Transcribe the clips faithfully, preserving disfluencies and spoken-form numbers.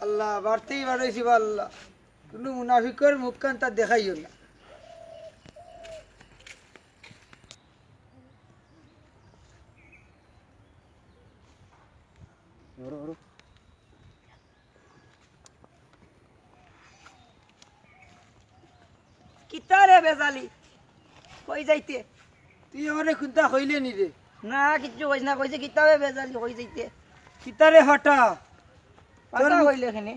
আল্লাহ, বাড়তেই বাড়াইছি বা আল্লাহ। কুনু মুনাফিকর মুখখান তার দেখাইও না। কিতা রে বেজালি? কই যাইতে? তুই আমারে কুন্তা কইলে নি রে? না, কিচ্ছু কইস না, কইছি কিতা রে বেজালি, কই যাইতে? কিতা রে ফাটা? ফাটা তোর কইলে কেনে?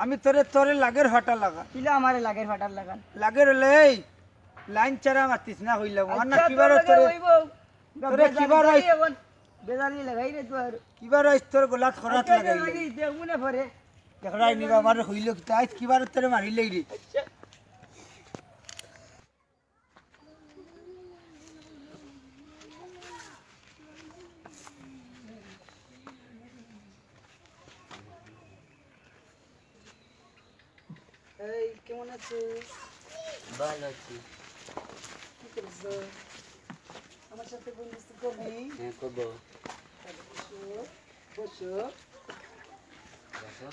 আমি তোরে, তোরে লাগের ফাটা লাগা। কিলা আমারে লাগের ফাটার লাগান? লাগের অইলে এই লাইন ছাড়া মাতিস না কইলাম। আর না আচ্ছা, কিবার তোর লগে তোরে, অইবো। তোরে বেজালি কিবার লাগাই অইস? এখন বেজালি লাগাই রে তো আর। কিবার আইস তোর গলাত খরাত আচ্ছা, লাগাইলে। লাগাই দে, মনে পড়ে। দেখরায় নি বা আমারে কইলো কিতা, আইস কিবার তোরে মারিলেই রে। আচ্ছা। এই, কেমন আছিস? ভালো আছি। কি করছো? আমার সাথে বন্ধুত্ব করবি? হ্যাঁ, করবো। তাহলে বসো, বসো। বসো।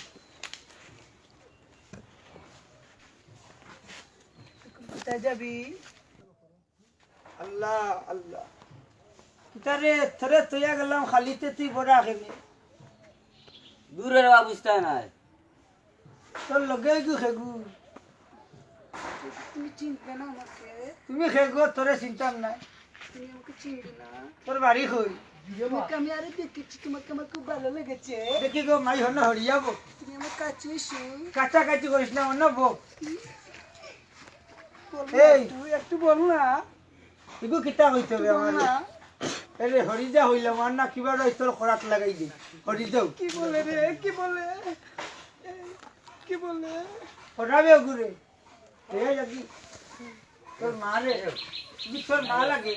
তুই কোথায় যাবি? আল্লাহ, আল্লাহ। কিতা রে, তোরে থইয়া গেলাম খালিতে, তুই বড়া কেনে? দূরে রে বাবা, বুঝতে নাই। তোর লগে গু খেগু। তুমি চিনবে না আমাকে। তুমি খেগু, তোরে চিনতাম না। তুমি আমাকে চিনবে না। তোর বাড়ি কই? তোমাকে আমি আরে দেখেছি, তোমাকে আমার খুব ভালো লেগেছে। দেখি গো, মাই হন হরিয়া বো। তুমি আমার কাছে এসো। কাছাকাছি করিস না, অন্য বো। বল না এই। একটু, একটু বল না। ইগু কিতা কইতে হবে আমার? না। আরে হরি যা হইলাম, আর না কিবা রইস তোর খরাত লাগাই দে। হরি যাও। কি বলে রে? কি বলে? কি বলে? হরাবে ওগুরে। এ যদি তোর মা রে, যদি তোর মা লাগে।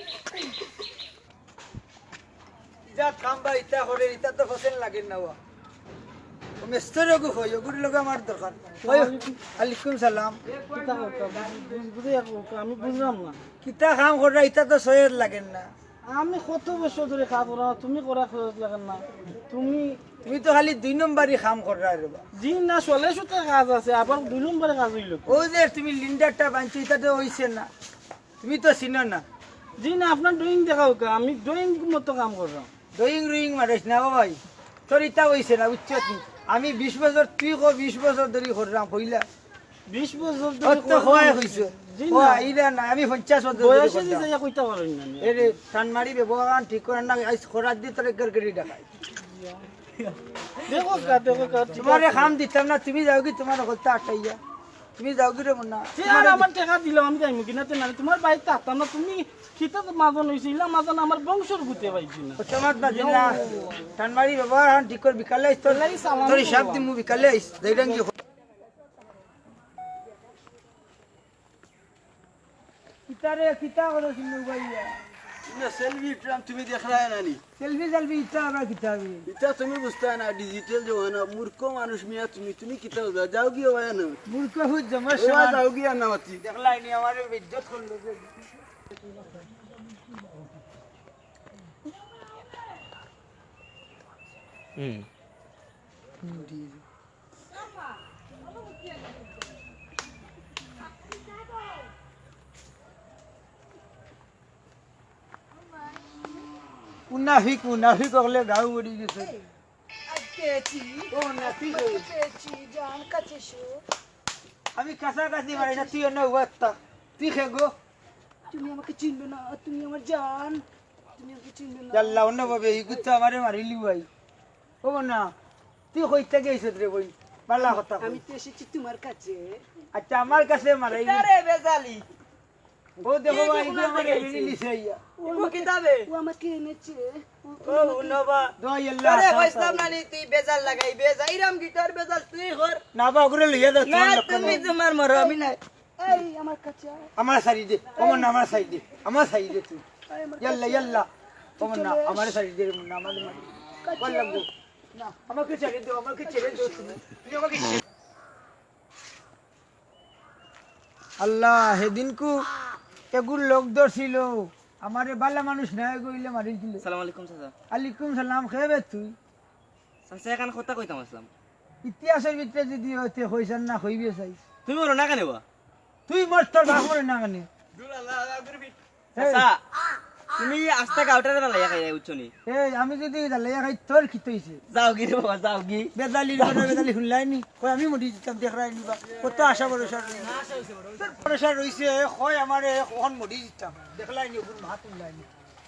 ইটা কাম বা ইটা করে, ইটা তো ফসল লাগে না ওয়া। ও মেস্তর ওগু কই, ওগুর লগে আমার দরকার। কই, আলাইকুম সালাম। কিতা করতা? বুঝ-, বুঝ-, আমি বুঝলাম না। কিতা কাম কররা, ইটা তো সয়ের লাগে না। আমি কত বছর ধরে কাজ করা, তুমি করা সয়ের লাগে না। তুমি তুমি তো খালি দুই নম্বরই কাম কররা রে বা। জি না, চলে সুতা কাজ আছে, আবার দুই নম্বরে কাজ হইল। ও যে তুমি লিন্ডারটা বানছো, ইটা তো হইছে না। তুমি তো চিনো না। জি না, আপনার ড্রয়িং দেখাও কা, আমি ড্রয়িং মতো কাম করলাম। ড্রয়িং রুইং মারিস না ও ভাই, তোর ইটা হইছে না, বুঝছো তুই? আমি বিশ বছর, তুই কো বিশ বছর ধরি করলাম, কইলা। বিশ বছর ধরে অত করলাম। হয় হইছে। জি না। হয়, ইটা না, আমি পঞ্চাশ বছর ধরি বয়সে করলাম। যে যাইয়া কইতা পারইন না। এরে, টান মারি ব্যবহার ঠিক করেন না, আইস খরাত দি তোর একবার গেড়ি ডাকাই। দেখো কা, দেখো কা, ঠিক তোমারে আছে। কাম দিতাম না, তুমি যাও কি তোমার হকলতা আটাইয়া? তুমি যাও কি রে মুন্না? তে আর আমার টেকা দিলাম, আমি যাইমু কি না, তে না, তোমার বাড়িত থাকতাম না, তুমি কিতা তো মাজন হইছে, ইলা মাজন আমার বংশর গুতে পাইছি না। ও তোমার না দিলা। টান মারি ব্যবহার হান ঠিক কর, বিকালে আইস তোর। এই সালাম তোর হিসাব করলাম। দিমু বিকালে আইস, দেইরাঙ্গি। কিতারে, কিতা করো সিন্ধু ভাইয়া? না, সেলফি উঠলাম, তুমি দেখরায় না নি? সেলফি, সেলফি, ইটা আবার কিতা হবে? ইটা তুমি বুঝতায় না, ডিজিটাল জমানা, মূর্খ মানুষ মিয়া তুমি, তুমি কিতা বুঝবা? যাও গিয়া ওয়া না। মূর্খ হুত জমার ওয়া সমান। যাও গিয়া না মাতি। দেখলাই নি, আমারে বেইজ্জত করলো যে। হুম। মুনাফিক, মুনাফিক অকলে গাউ উড়ি গেছে। আজকে এসি। ও, নাতি গো। আজকে এসি, জান, কাছে এসো। আমি কাছাকাছি বাড়ি না, তুই অন্য অবস্থা। তুই খে গো? তুমি আমাকে চিনবে না, তুমি আমার জান। তুমি আমাকে চিনবে না। ইয়াল্লা, অন্য ভাবে, এই গুচ্ছ আমারে মারিলি ভাই। ও না, তুই কইতে গেছিস রে বই? বালা কথা কই। আমি তো এসেছি তোমার কাছে। আচ্ছা, আমার কাছে মারাই। কিতা রে বেজালি? ও দেখো এই ভাই, দেখো এই না, আমারে দেখো। রিলিজ হইয়া। ও ও আমাকে, কিতাবে? ও আমাকে এনেছে। ও, ও ও আমাকে উন্নবা। দোয়া ইয়াল্লা, তোরে কইছিলাম না নি, তুই বেজাল লাগাইবে। যাইরাম গিটার বেজাল তুই কর। না বা, ওগুলো লইয়া যা, না, তোমার লক্ষ্য তুমি নাই। তোমার মরো, আমি নাই। এই, আমার কাছে আয়। আমার সারি দে, ও মন, আমার সারি দে, আমার সারি দে তুই। এই, আমার ইয়াল্লা, কাছে আয়। ইয়াল্লা। ও মন না, চলে আয়। আমার সারি দে রে মন না, আমার মারি। কাছে বল লাগবো। আয়। না, আমাকে ছেড়ে দাও, আমাকে ছেড়ে দাও তুমি। তুমি আমাকে ছেড়ে আল্লাহ, হেদিনকু এগুর লোক ধরছিল, আমারে বালা মানুষ না এগু ইলে মারিছিল। সালাম আলাইকুম চাচা। আলাইকুম সালাম, খে বে তুই? চাচা, এখান কথা কইতাম আসলাম। ইতিহাসর ভিতরে যদি অয় তে কইছস না, কইবে চাই। তুমি মরো না কেনে বা? তুই মর, তোর বাপ মরে না কেনে? এই, চাচা, তুমি আস্তা গাউটারে জ্বালাইয়া খাইরায়, বুঝছো নি? এই, আমি যদি জ্বালাইয়া খাই, তোর কিতা অইছে? যাওগি রে বাবা, যাওগি। বেজালির ঘরে বেজালি হুনলায় নি? কই আমি মরি যিতাম, দেখরায় নি বা। কত আশা ভরসা রইছে। ভরসা রইছে, কয় আমারে, কখন মরি যিতাম। দেখলায় নি, ওগুর মাত হুনলায় নি?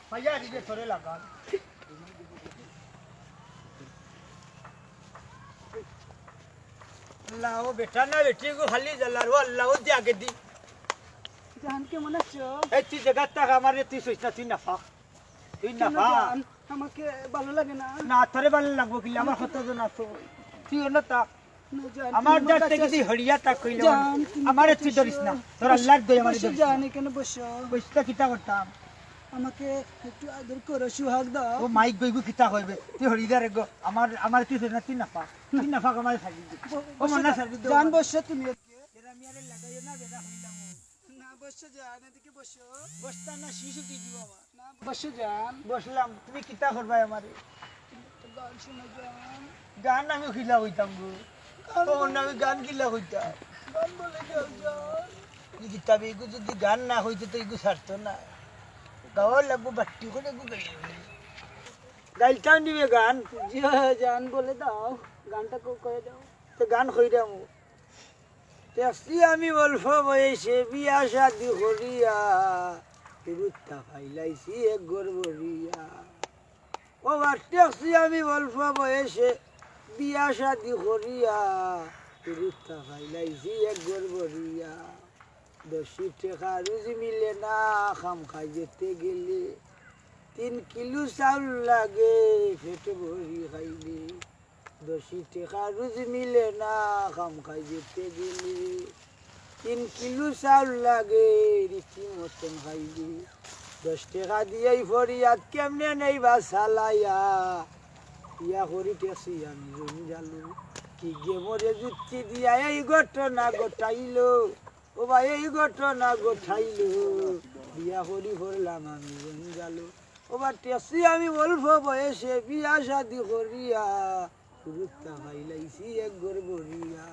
পাইয়া দিবে তোরে লাগাল। আল্লাহ, ও বেটা না বেটি গো, খালি জ্বালার, ও আল্লাহ, ও দি আগে দি। জান, কেমন আছো? এই তুই জাগাত থাক, আমারে তুই ছইস না, তুই নাফাক। তুই কেন নাফাক। জান? আমাকে ভালো লাগে না। না, তোরে ভালো লাগবো কিলা, আমার কতজন আছো। তুই অনো থাক। না, জান, আমার তুমি আমার যার কাছে থেকে তুই আসো। হরিয়া থাক কইলে জান, তুমি আমারে কাছে তুই ধরিস আসো। না। তোর আল্লাহর দোহাই আমারে বসো ধরিস জান, না। এখানে বসো। বসতে কিতা করতাম? আমাকে একটু আদর করো, সুহাগ দাও। ও মাইক গইগু কিতা কইবে? তুই হরিদার গো। আমার, আমার তুই ধরিস না, তুই নাফাক। তুই নাফাক আমারে ছাড়ি দে। ব-, ও বসো মনা জান। ছাড়ি দে। জান, বসো তুমি। এরা মিয়ারে লাগাইও না, বেটা হইলাম। না, বসো জান, এদিকে বসো। বসতা না, শিশ উঠি দিব আমার। না, বসো জান। বসলাম, তুমি কিতা করবায় আমারে? তুমি একটা গান শোনা জান। গান আমি কিলা কইতাম গো? গান ও না, আমি গান কিলা কইতাম? গান বলে যাও জান। ই কিতাবে ইগু যদি গান না কইতো তো ইগু ছাড়তো না। গাওয়া লাগবো বাট্টি করে ইগু গাইলে। গাইলতাম নিবে গান। জি অয় জান, বলে দাও। গানটা ক-, কয়ে দাও। তো গান কইরাম। দেখছি আমি অল্প বয়সে বিয়া শাদি করিয়া, হুরুত্তা ফাইলাইছি এক ঘর ভরিয়া। ও বা দেখছি আমি অল্প বয়সে বিয়া শাদি করিয়া, হুরুত্তা ফাইলাইছি এক ঘর ভরিয়া। দশি টেকা রুজি মিলে না, খাম খাই যেতে গেলে। তিন কিলো চাউল লাগে পেট ভরি খাইলে। দশি টেকা রুজি মিলে না, খাম খাই যেতে গেলে। তিন কিলো চাউল লাগে রীতি মতন খাইলে। দশ টেকা দিয়াই ফরিয়াদ কেমনে নেই বা চালাইয়া। ইয়া করি টেসি আমি জঞ্জালো। কি গে মরে যুক্তি দিয়া এই ঘটনা ঘটাইলো। ও ভাই, এই ঘটনা ঘটাইলো, বিয়া করি পড়লাম আমি জঞ্জালো। ও বা টেসি আমি অল্প বয়সে বিয়া শাদি করিয়া, হুরুত্তা ফাইলাইছি এক ঘর ভরিয়া।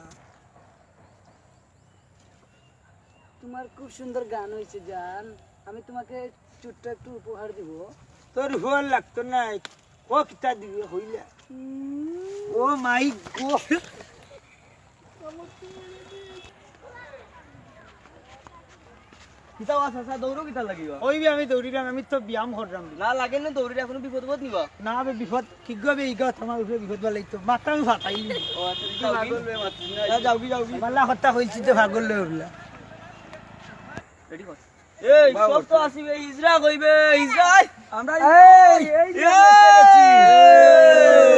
তোমার খুব সুন্দর গান হয়েছে জান, আমি তোমাকে ছোট্ট একটু উপহার দিব। তোর উপহার লাগতো না, ও কিতা দিবে কইলা? হুম। ও মাই গড। কিতা ওয়া চাচা, দৌড়ো কিতা লাগিবা? ওই বে আমি দৌড়িরাম, আমি তো ব্যায়াম কররাম। না লাগে না দৌড়িরা, কোনো বিপদ বোধ নিবা? না বে বিপদ, কি গো বে ইগত আমার উপরে বিপদ বালাই তো, মাথা আমি ফাটাই। ও আচ্ছা, তুই পাগল হয়ে মাতিস না। যা, যাওগি, যাওগি। বালা কথা কইছি তো পাগল হয়ে উঠলা। রেডি কর। এই, সব তো আসিবে, ইজরা কইবে, ইজরা। আমরা এই, এই, এই, এই,